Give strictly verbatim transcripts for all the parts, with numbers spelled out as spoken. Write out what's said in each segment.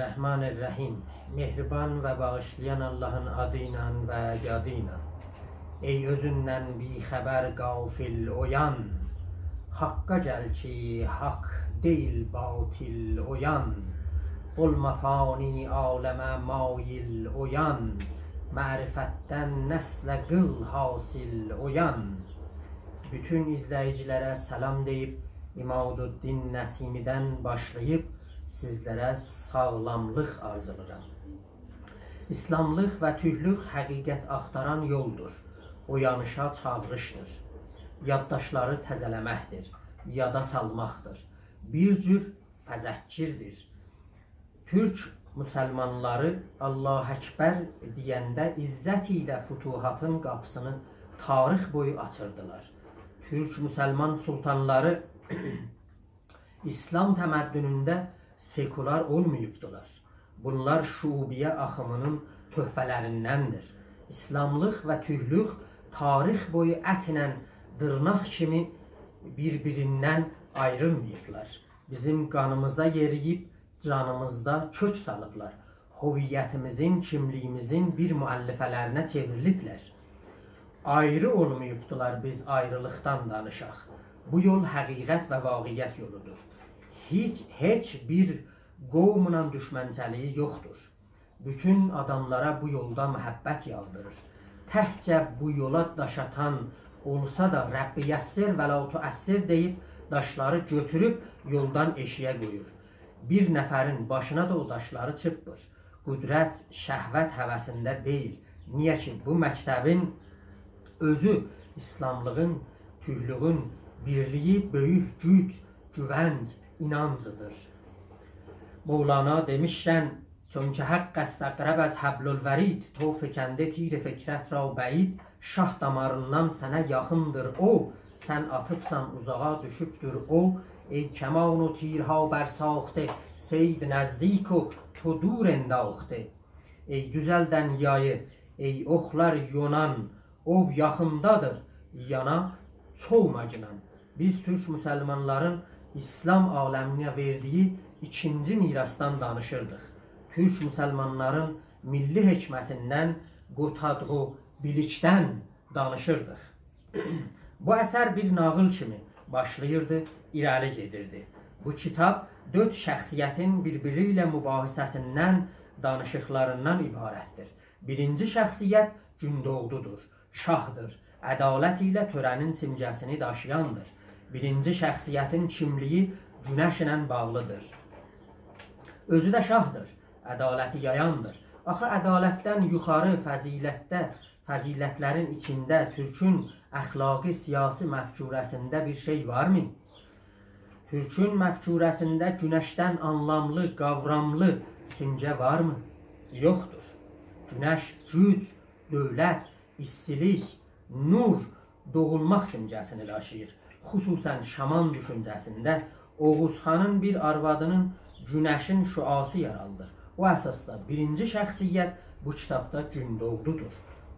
الرحمن الرحیم. مهربان و باغیشلایان آللاهین آدی ایله و یادی ایله. ای اؤزوندن بی‌خبر غافل اویان، حاققا گل کی حاق دئییل باطل اویان. اولما فانی عالمه مایل اویان، معرفتدن نسله قیل حاصل اویان. بوتون ایزله‌ییجی‌لره سلام دئییب، عمادالدین نسیمی‌دن باشلاییب سیزلره ساغلاملیق آرزولاییرام. ایسلاملیق و تورکلوک حقیقت آختاران یولدور، اویانیشا چاغیریشدیر، یادداشلاری تزه‌له‌مکدیر، یادا سالماقدیر، بیر جور فذکردیر. تورک مسلمانلاری الله اکبر دئینده عزت ایله فتوحاتین قاپیسینی تاریخ بویو آچیردیلار. تورک مسلمان سلطانلاری ایسلام تمدنونده سکولار اولماییبدیلار. بونلار شعوبیه آخیمینین تحفه‌لریندندیر. ایسلاملیق و تورکلوک تاریخ بویو اتله دیرناق کیمی بیر-بیریندن آیریلماییبلار. بیزیم قانیمیزا یئرییب، جانیمیزدا کؤک سالیبلار. هویتیمیزین، کیملیگیمیزین بیر مؤلفه‌لرینه چئوریلیبلر. آیری اولماییبدیلار بیز آیریلیقدان دانیشاق. بو یول حقیقت و واقعیت یولودور. هئچ، هئچ بیر قوملا دوشمنچیلیگی یوخدور. بوتون آداملارا بو یولدا محبت یاغدیریر. تکجه بو یولا داش آتان اولسا دا، «رب یسر و لا تعسر» دئییب، داشلاری گؤتوروب یولدان ائشیگه قویور. بیر نفرین باشینا دا او داشلاری چیرپمیر. قدرت، شهوت هوسینده دئییل. نییه کی، بو مکتبین اؤزو ایسلاملیغین، تورکلوگون بیرلیگی، بؤیوک گوج، گوونج، اینانجیدیر. مولانا دئمیشکن، «چونکه حق است اقرب از حبل الورید»، تو فکنده تیر فکرت را بعید، شاه داماریندان سنه یاخیندیر او، سن آتیبسان اوزاغا، دوشوبدور او. ای کمان و تیرها برساخته، صید نزدیک و تو دور انداخته. ای دوزلدن یایی، ای اوخلار یونان، اوو یاخیندادیر، یانا چووماگینان. بیز تورک مسلمانلارین ایسلام عالمینه وئردیگی ایکینجی میراثدان دانیشیردیق. تورک مسلمانلارین میللی حکمتیندن، قوتادغو بیلیکدن دانیشیردیق. بو اثر بیر ناغیل کیمی باشلاییردی، ایره‌لی گئدیردی. بو کیتاب دؤرد شخصیتین بیر-بیری ایله مباحثه‌سیندن، دانیشیقلاریندان عبارتدیر. بیرینجی شخصیت گون‌دوغدودور، شاهدیر. عدالت ایله تؤره‌نین سیمگه‌سینی داشییاندیر. بیرینجی شخصیتین کیملیگی گونش ایله باغلیدیر. اؤزو ده شاهدیر، عدالتی یایاندیر. آخی عدالتدن یوخاری فضیلتده، فضیلتلرین ایچینده تورکون اخلاقی، سیاسی مفکوره‌سینده بیر شئی وارمی؟ تورکون مفکوره‌سینده گونشدن آنلاملی، قاوراملی سیمگه وارمی؟ یوخدور. گونش گوج، دؤولت، ایستیلیک، نور، دوغولماق سیمگه‌سینی داشیییر. خصوصاً شامان دوشونجه‌سینده اوغوز خانین بیر آروادینین گونشین شعاعسی یارادیر. او اساسدا بیرینجی شخصیت بو کیتابدا گون‌دوغدودور.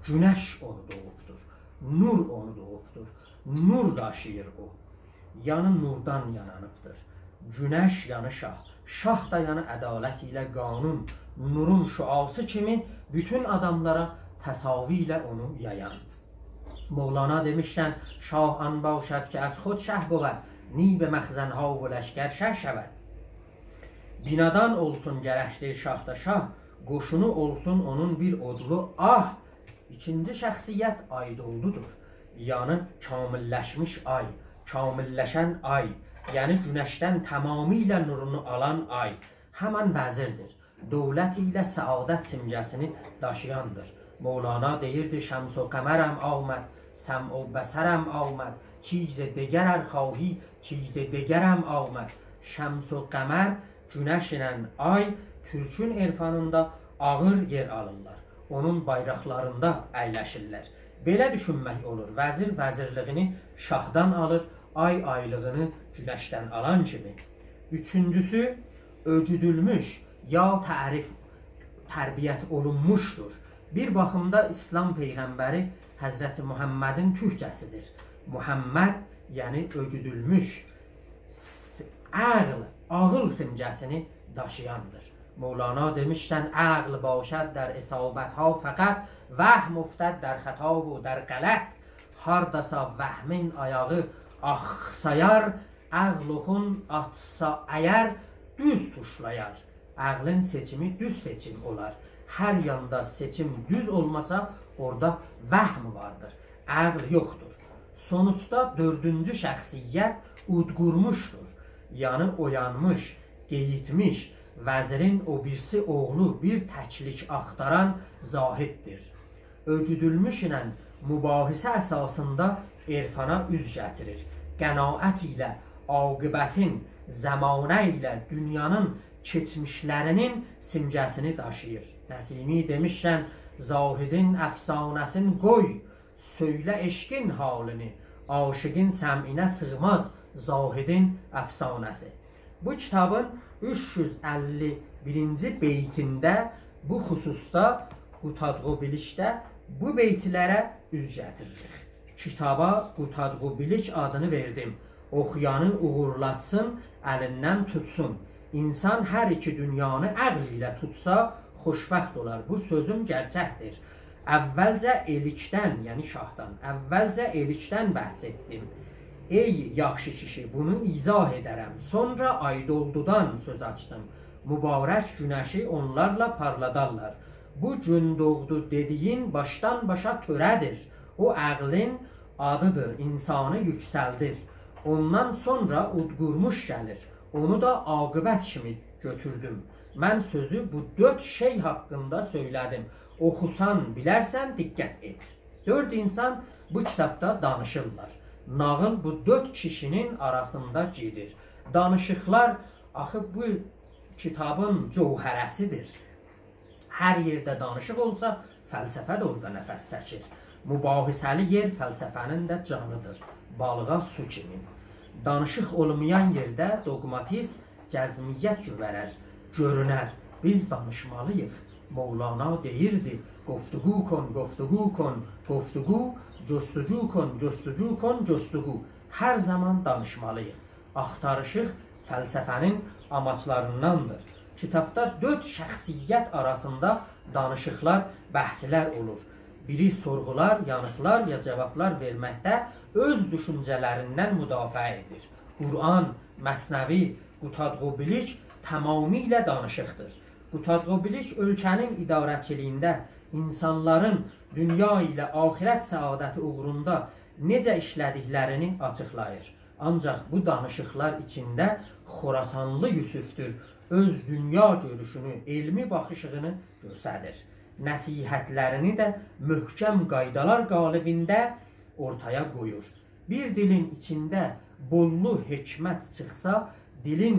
گونش اونو دوغوبدور. نور اونو دوغوبدور. نور داشیییر او. یعنی نوردان یارانیبدیر. گونش، یعنی شاه. شاه دا، یعنی عدالت ایله قانون، نورون شعاعسی کیمی بوتون آداملارا تساوی ایله اونو یایان. مولانا دئمیشکن، «شاه آن باشد که از خود شه بود، نی به مخزن‌ها و لشکر شه شود.» بینادان اولسون گرکدیر شاهدا شاه، قوشونو اولسون اونون بیر اودلو آه. ایکینجی شخصیت آی‌دولدودور. یعنی کامللشمیش آی، کامللشن آی، یعنی گونشدن تمامیله نورونو آلان آی. همان وزیردیر. دؤولت ایله سعادت سیمگه‌سینی داشییاندیر. مولانا دئییردی: «شمس و قمرم آمد، سمع و بصرم آمد، چیز دگر ار خواهی، چیز دگرم آمد.» شمس و قمر، گونش ایله آی تورکون عرفانیندا آغیر یئر آلیرلار. اونون بایراقلاریندا اَیلشیرلر. بئله دوشونمک اولور. وزیر وزیرلیگینی شاهدان آلیر، آی آیلیغینی گونشدن آلان کیمی. اوچونجوسو، اؤگودولموش یا تعریف، تربیت اولونموشدور. بیر باخیمدا ایسلام پیغمبری حضرت محمدین تورکجه‌سیدیر. محمد، یعنی اؤگودولموش، س-، عقل، عاغیل سیمگه‌سینی داشییاندیر. مولانا دئمیشکن: «عقل باشد در اصابت‌ها فقط، وهم افتد در خطا و در غلط.» هارداسا وهمین آیاغی آخسایار، عقل اوخون آتسا اگر، دوز توشلایار. عقلین سئچیمی دوز سئچیم اولار. هر یاندا سئچیم دوز اولماسا، اورادا وهم واردیر، عقل یوخدور. سونوجدا دؤردونجو شخصیت اودقورموشدور. یعنی اویانمیش، قئییتمیش، وزیرین او بیریسی اوغلو بیر تکلیک آختاران زاهددیر. اؤگودولموش ایله مباحثه اساسیندا عرفانا اوز گتیریر. قناعت ایله عاقبتین، زمانه ایله دونیانین کئچمیشلرینین سیمگه‌سینی داشیییر. نسیمی دئمیشکن: «زاهدین افسانه‌سین قوی، سؤیله عشقین حالینی، عاشقین سمعینه سیغماز زاهدین افسانه‌سی.» بو کیتابین اوچ یوز اللی بیرینجی بیتینده بو خصوصدا، قوتادغو بیلیکده بو بیتلره اوز گتیریریک: «کیتابا قوتادغو بیلیک آدینی وئردیم. اوخویانی اوغورلاتسین، الیندن توتسون. اینسان هر ایکی دونیانی عقل ایله توتسا، خوشبخت اولار. بو سؤزوم گئرچکدیر. اوّلجه ائلیکدن»، یعنی شاهدان، «اوّلجه ائلیکدن بحث ائتدیم. ای یاخشی کیشی، بونو ایضاح ائده‌رم. سونرا آیدولدودان سؤز آچدیم. مبارک گونشی اونلارلا پارلادارلار. بو گون دوغدو دئدیگین باشدان باشا تؤره‌دیر. او عقلین آدیدیر، اینسانی یوکسلدیر. اوندان سونرا اودقورموش گلیر. اونو دا عاقبت کیمی گؤتوردوم. من سؤزو بو دؤرد شئی حاقیندا سؤیله‌دیم. اوخوسان بیلرسن، دقت ائت.» دؤرد اینسان بو کیتابدا دانیشیرلار. ناغیل بو دؤرد کیشی‌نین آراسیندا گئدیر. دانیشیقلار آخی بو کیتابین جوهره‌سیدیر. هر یئرده دانیشیق اولسا، فلسفه ده اورادا نفس چکیر. مباحثه‌لی یئر فلسفه‌نین ده جانیدیر، بالیغا سو کیمی. دانیشیق اولمایان یئرده دوگماتیزم، جزمیت گؤورر، گؤرونر. بیز دانیشمالی‌ییق. مولانا دئییردی: «گفتگو کن، گفتگو کن، گفتگو، جستجو کن، جستجو کن، جستگو.» هر زامان دانیشمالی‌ییق. آختاریشیق فلسفه‌نین آماجلاریندان‌دیر. کیتابدا دؤرد شخصیت آراسیندا دانیشیقلار، بحثلر اولور. بیری سورغولار، یانیقلار یا جاوابلار وئرمکده اؤز دوشونجه‌لریندن مدافعه ائدیر. قرآن، مثنوی، قوتادغو بیلیک تمامیله دانیشیقدیر. قوتادغو بیلیک اؤلکه‌نین اداره‌چیلیگینده اینسانلارین دونیا ایله آخرت سعادتی اوغروندا نئجه ایشله‌دیکلرینی آچیقلاییر. آنجاق بو دانیشیقلار ایچینده خوراسانلی یوسف‌دور اؤز دونیا گؤروشونو، علمی باخیشیغینی گؤستریر. نصیحتلرینی ده محکم قایدالار قالبینده اورتایا قویور. بیر دیلین ایچینده بوللو حکمت چیخسا، دیلین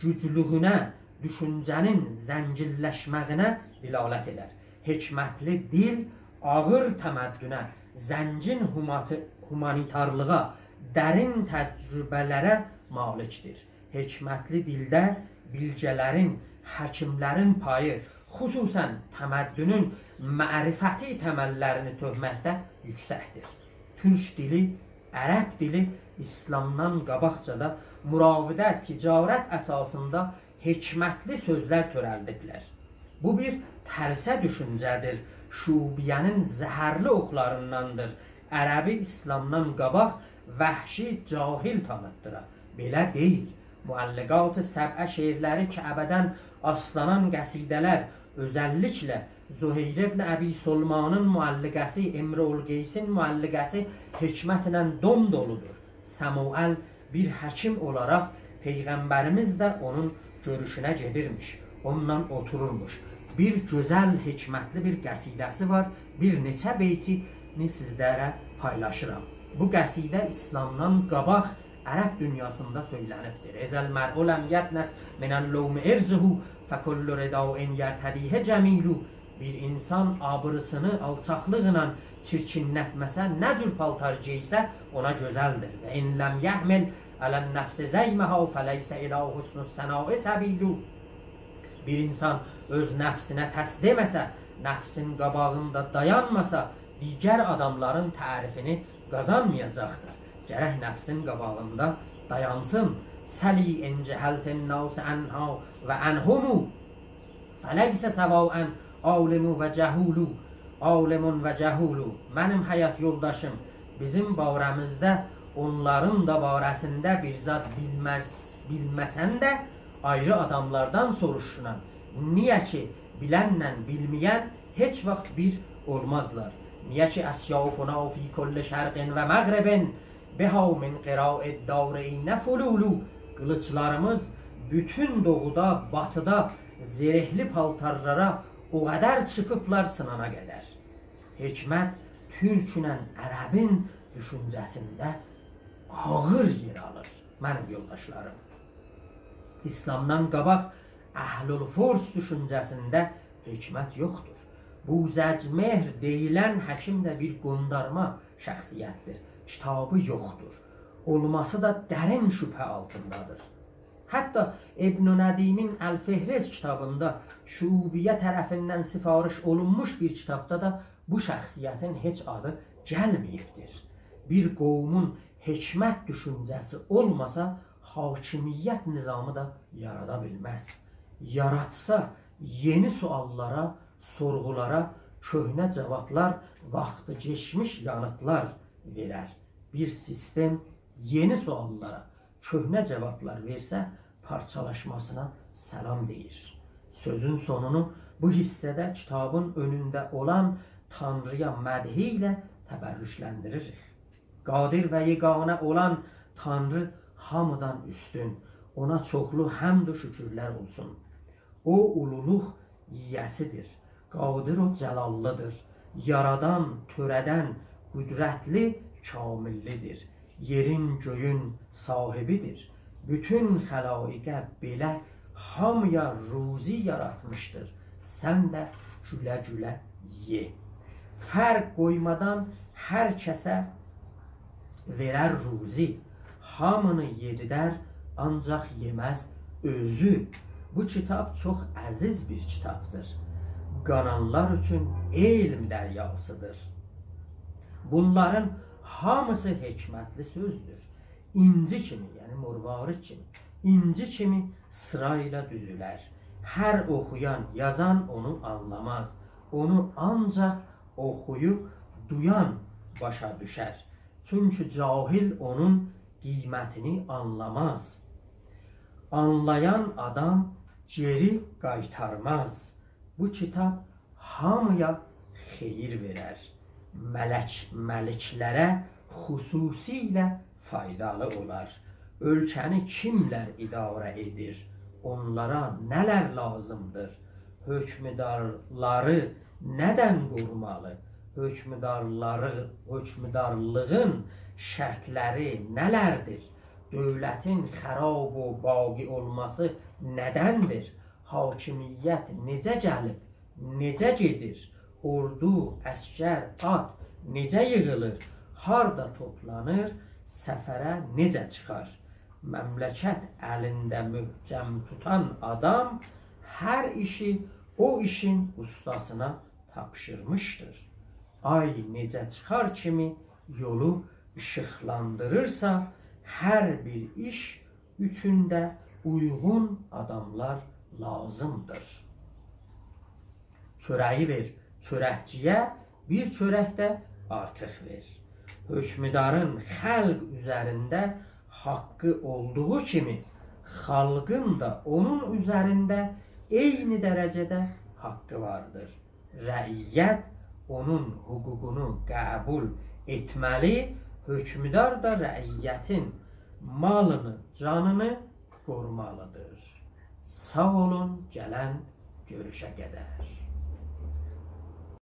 گوجلویونه، دوشونجه‌نین زنگینلشمه‌یینه دلالت ائدر. حکمتلی دیل آغیر تمدنه، زنگین هوماتی-، هومانیتارلیغا، درین تجربه‌لره مالیک‌دیر. حکمتلی دیلده بیلگه‌لرین، حکیملرین پایی، خصوصاً تمدنون معرفتی تمللرینی تؤکمکده یوکسک‌دیر. تورک دیلی، عرب دیلی ایسلامدان قاباقجادا مراوده، تجارت اساسیندا حکمتلی سؤزلر تؤره‌لدیبلر. بو بیر ترسه دوشونجه‌دیر، شعوبیه‌نین زهرلی اوخلاریندان‌دیر. عربی ایسلامدان قاباق وحشی، جاهل تانیتدیرا. بئله دئییل. معلقات سبعه شعرلری کی ابداً آسلانان قصیده‌لر، اؤزللیکله زهیر ابن ابی سلمانین معلقه‌سی، امرؤالقیسین معلقه‌سی حکمتله دوم‌دولودور. سموئل بیر حکیم اولاراق پیغمبریمیز ده اونون گؤروشونه گئدیرمیش، اونونلا اوتورورموش. بیر گؤزل، حکمتلی بیر قصیده‌سی وار، بیر نئچه بیتینی سیزلره پایلاشیرام. بو قصیده ایسلامدان قاباق عرب دونیاسیندا سؤیله‌نیبدیر. «إذا المرء لم یدنس من اللوم عرضه، فکل رداء یرتدیه جمیل.» بیر اینسان آبیریسینی آلچاقلیقلا چیرکینلتمه‌سه، نه جور پالتار گئیسه، اونا گؤزلدیر. «وإن لم یحمل علی النفس ذیمها، فلیس الی حسن الثناء سبیل.» بیر اینسان اؤز نفسینه ترس دئمه‌سه، نفسین قاباغیندا دایانماسا، دیگر آداملارین تعریفینی قازانمایاجاقدیر. گرک نفسین قاباغیندا دایانسین. «سلی إن جهلت الناس عنها و عنهم.» لیس سواء عالم و جهول، عالم و جهول. منیم حیات یولداشیم، بیزیم باره‌میزده اونلارین دا باره‌سینده بیر زاد بیلمز-، بیلمه‌سن ده، آیری آداملاردان سوروشونان. نییه کی، بیلنله بیلمه‌ین هئچ واخت بیر اولمازلار. نییه کی، اسیافنا فی کل شرق و مغرب بها من قراع الدارعین فلول. قیلیجلاریمیز بوتون دوغودا، باتیدا زره‌لی پالتارلارا او قدر چیرپیبلار سینانا قدر. حکمت تورکونن عربین دوشونجه‌سینده آغیر یئر آلیر، منیم یولداشلاریم. ایسلامدان قاباق اهل الفرس دوشونجه‌سینده حکمت یوخدور. بوزجمهر دئییلن حکیم ده بیر قوندارما شخصیتدیر. کیتابی یوخدور. اولماسی دا درین شبهه آلتیندادیر. حتی ابن ندیمین الفهرست کیتابیندا، شعوبیه طرفیندن سفارش اولونموش بیر کیتابدا دا بو شخصیتین هئچ آدی گلمه‌ییبدیر. بیر قومون حکمت دوشونجه‌سی اولماسا، حاکمیت نظامی دا یارادا بیلمز. یاراتسا، یئنی سؤاللارا، سورغولارا کؤهنه جاوابلار، واختی کئچمیش یانیتلار وئرر. بیر سیستم یئنی سؤاللارا کؤهنه جاوابلار وئرسه، پارچالاشماسینا سلام دئییر. سؤزون سونونو بو حیصه‌ده کیتابین اؤنونده اولان تانرییا مدحی ایله تبرکلندیریریک. قادر و یگانه اولان تانری هامیدان اوستون، اونا چوخلو حمد و شکرلر اولسون. او اولولوق ییه‌سیدیر، قادر و جلاللیدیر. یارادان، تؤره‌دن، قدرتلی، کامللیدیر. یئرین، گؤیون صاحیبیدیر. بوتون خلایقه بئله هامییا روزی یاراتمیشدیر. سن ده گوله-گوله یئ. فرق قویمادان هر کسه وئرر روزی. هامینی یئدیدر، آنجاق یئمز اؤزو. بو کیتاب چوخ عزیز بیر کیتابدیر. قانانلار اوچون علم دریاسیدیر. بونلارین هامیسی حکمتلی سؤزدور. اینجی کیمی، یعنی مروارید کیمی، اینجی کیمی سیرایلا دوزولر. هر اوخویان، یازان اونو آنلاماز. اونو آنجاق اوخویوب دویان باشا دوشر. چونکی جاهل اونون قیمتینی آنلاماز. آنلایان آدام گئری قایتارماز. بو کیتاب هامییا خئییر وئرر. ملک، ملکلره خصوصیله فایدالی اولار. اؤلکه‌نی کیملر اداره ائدیر؟ اونلارا نه‌لر لازیمدیر؟ حکمدارلاری نه‌دن قورومالی؟ حکمدارلاری، حکمدارلیغین شرطلری نه‌لردیر؟ دؤولتین خراب و باقی اولماسی نه‌دندیر؟ حاکمیت نئجه گلیب، نئجه گئدیر؟ اوردو، عسگر، آت نئجه ییغیلیر؟ هاردا توپلانیر، سفره نئجه چیخار؟ مملکت الینده محکم توتان آدام هر ایشی او ایشین اوستاسینا تاپشیرمیشدیر. آی نئجه چیخار کیمی یولو ایشیقلاندیریرسا، هر بیر ایش اوچون ده اویغون آداملار لازیمدیر. چؤره‌یی وئر چؤرکچی‌یه، بیر چؤرک ده آرتیق وئر. حکمدارین خلق اوزرینده حاققی اولدوغو کیمی، خالقین دا اونون اوزرینده عینی درجه‌ده حاققی واردیر. رعیت اونون حقوقونو قبول ائتمه‌لی، حکمدار دا رعیتین مالینی، جانینی قورومالیدیر. ساغ اولون، گلن گؤروشه قدر.